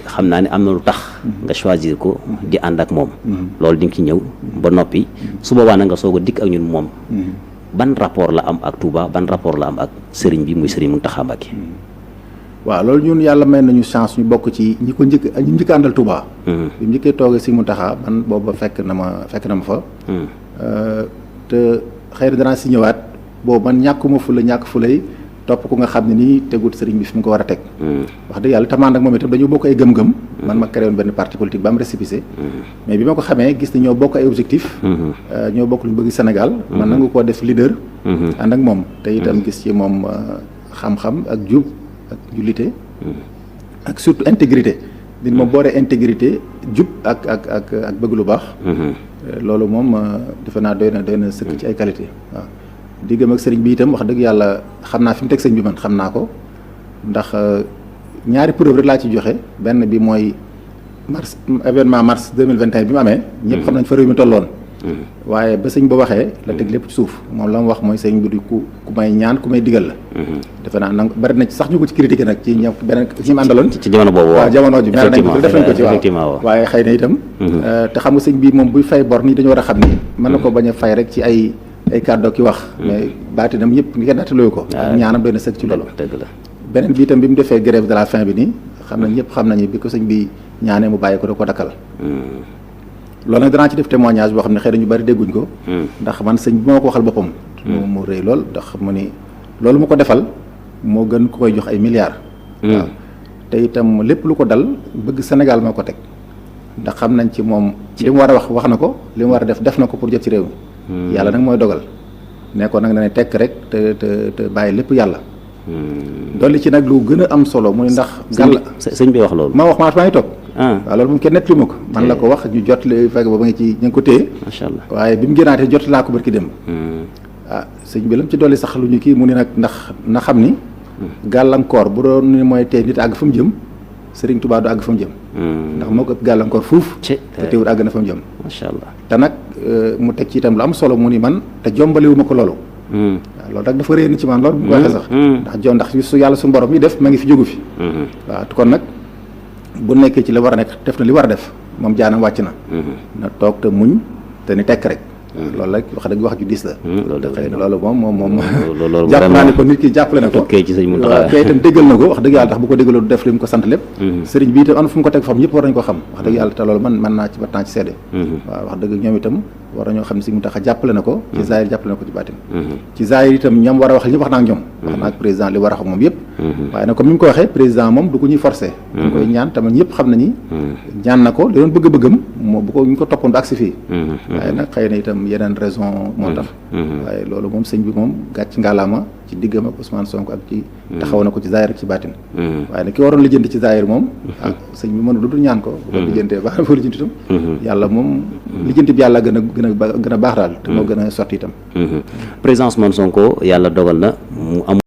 xam naa ne am na lu tax nga choisir ko di ànd ak moom loolu di nga ci ñëw ba noppi su boobaa nag nga soog a dikk ak ñun moom ban rapport la am ak Touba ban rapport la am ak sëriñ bi muy sëriñ Mountakha Mbacké. waaw loolu ñun yàlla may nañu chance ñu bokk ci ñi njëkk àndal Touba. bi mu njëkkee toogee si Mountakha man booba fekk na ma fa. te xëy na danaa si ñëwaat boobu man ñàkkuma ñàkk fulay topp ko nga xam ne nii tegut sëriñ bi fi mu ko war a teg. wax dëgg yàlla tamaan ak moom itam dañu bokk ay gëm-gëm. man ma créé woon benn parti politique ba am récépissé. mais bi ma ko xamee gis ni ñoo bokk ay objectif. ñoo bokk lu bëgg Sénégal. man nangu koo def leader. ànd ak moom te itam gis ci moom xam-xam ak jub ak jullite. ak surtout intégrité. nit moom booree intégrité jub ak bëgg lu baax. loolu moom defe naa doy na sëkk ci ay qualité waaw. diggam ak sëriñ bi itam wax dëgg yàlla xam naa fi mu teg sëriñ bi man xam naa ko ndax ñaari preuve rek laa ci joxe benn bi mooy événement mars 2021 bi mu amee. ñëpp xam nañ fa réew mi tolloon. waaye ba sëñ ba waxee la teg lépp ci suuf moom la mu wax mooy sëñ bi du ku may ñaan ku may digal la. defe naa nag bari na ci sax ñu ko ci critiqué nag ci ñoom beneen ñi mu àndaloon. ci jamono boobu waaw jamono ji mel nañ ko def nañ ko ci waaw waaye xëy na itam. te xam nga sëñ bi moom buy fay bor nii dañu war a xam ni. mën na ko bañ a fay rek ci ay kàddoo ki wax. mais baatinam yëpp nga kenn nattaloo ko. ak ñaanam doy na sëkk ci loolu. dëgg la beneen bi itam bi mu defee grève de la faim bi nii xam nañ ñëpp xam nañu bi ko sëñ bi ñaanee mu bàyyi ko da ko dakkal. loolu nag danaa ci def témoignage boo xam ne xëy na ñu bari dégguñ ko. ndax man sëñ bi moo ko waxal boppam. mu rëy lool ndax mu ni loolu mu ko defal moo gën ku koy jox ay milliards. waaw te itam lépp lu ko dal bëgg Sénégal moo ko teg ndax xam nañ ci moom li mu war a wax na ko li mu war a def na ko pour jot ci réew mi. yàlla nag mooy dogal ne ko nag na ne tekk rek te bàyyi lépp yàlla. dolli ci nag lu gën a am solo mu ni ndax. sëñ bi wax loolu. maa ngi toog. waaw loolu moom kenn nettali ma ko. man la ko wax ñu jot li fekk ba nga ci ñu ngi ko téye. macha allah waaye bi mu génnaatee jot laa ko barki dem. sëñ bi lam ci dolli sax lu ñu kii mu ni nag ndax na xam ni. gàllankoor bu doon ni mooy tey nit àgg fa mu jëm Serigne Touba du àgg fa mu jëm. ndax moo ko ëpp gàllankoor fuuf. te teewul àgg na fa mu jëm. macha allah te nag mu teg ci itam lu am solo mu ni man te jombalewu ma ko loolu. waaw loolu nag dafa réer ni ci man loolu bu ko waxee sax. ndax su yàlla su borom yi def ma ngi fi jógu fi. waaw kon nag bu nekkee ci la war a nekk def na li war a def moom jaanam wàcc na. na toog te muñ te ni tekk rek. loolu rek wax dëgg wax ju diis la. loolu moom jàpp naa ne ko nit ki jàppale na ko. ci sëñ Mountakha kay itam déggal na ko wax dëgg yàlla tax bu ko déggaloo du def li mu ko sant lépp. sëriñ bi itam am fu mu ko teg fam ñëpp war nañu ko xam wax dëgg yàlla te loolu man naa ci battant ci seede. waaw wax dëgg ñoom itam war nañoo xam ne sëñ Mountakha jàppale na ko. ci zaahir jàppale na ko ci baatin. ci zaahir itam ñoom war a wax ñëpp wax naa ak ñoom. wax naa ak président li war a wax ak moom yëpp. waaye nag comme ni mu ko waxee président moom du ko ñuy forcé. ñu koy ñaan tamit ñëpp xam nañu ñaan na ko li doon bëgg-bëggam moo bu ko ñu ko toppoon du agsi fii. waaye nag xëy na itam yeneen raison moo tax. waaye loolu moom sëñ bi moom gàcc ngalaama ci diggam ak Ousmane Sonko ak ci taxaw na ko ci zaahir ak ci baatin. waaye nag ki waroon lijjanti ci zaahir moom sëñ bi mënu lu dul ñaan ko bu ko lijjantee baax na fa lijjanti itam yàlla moom lijjanti bi yàlla gën a baax daal te moo gën a sotti itam président Ousmane Sonko yàlla dogal na mu am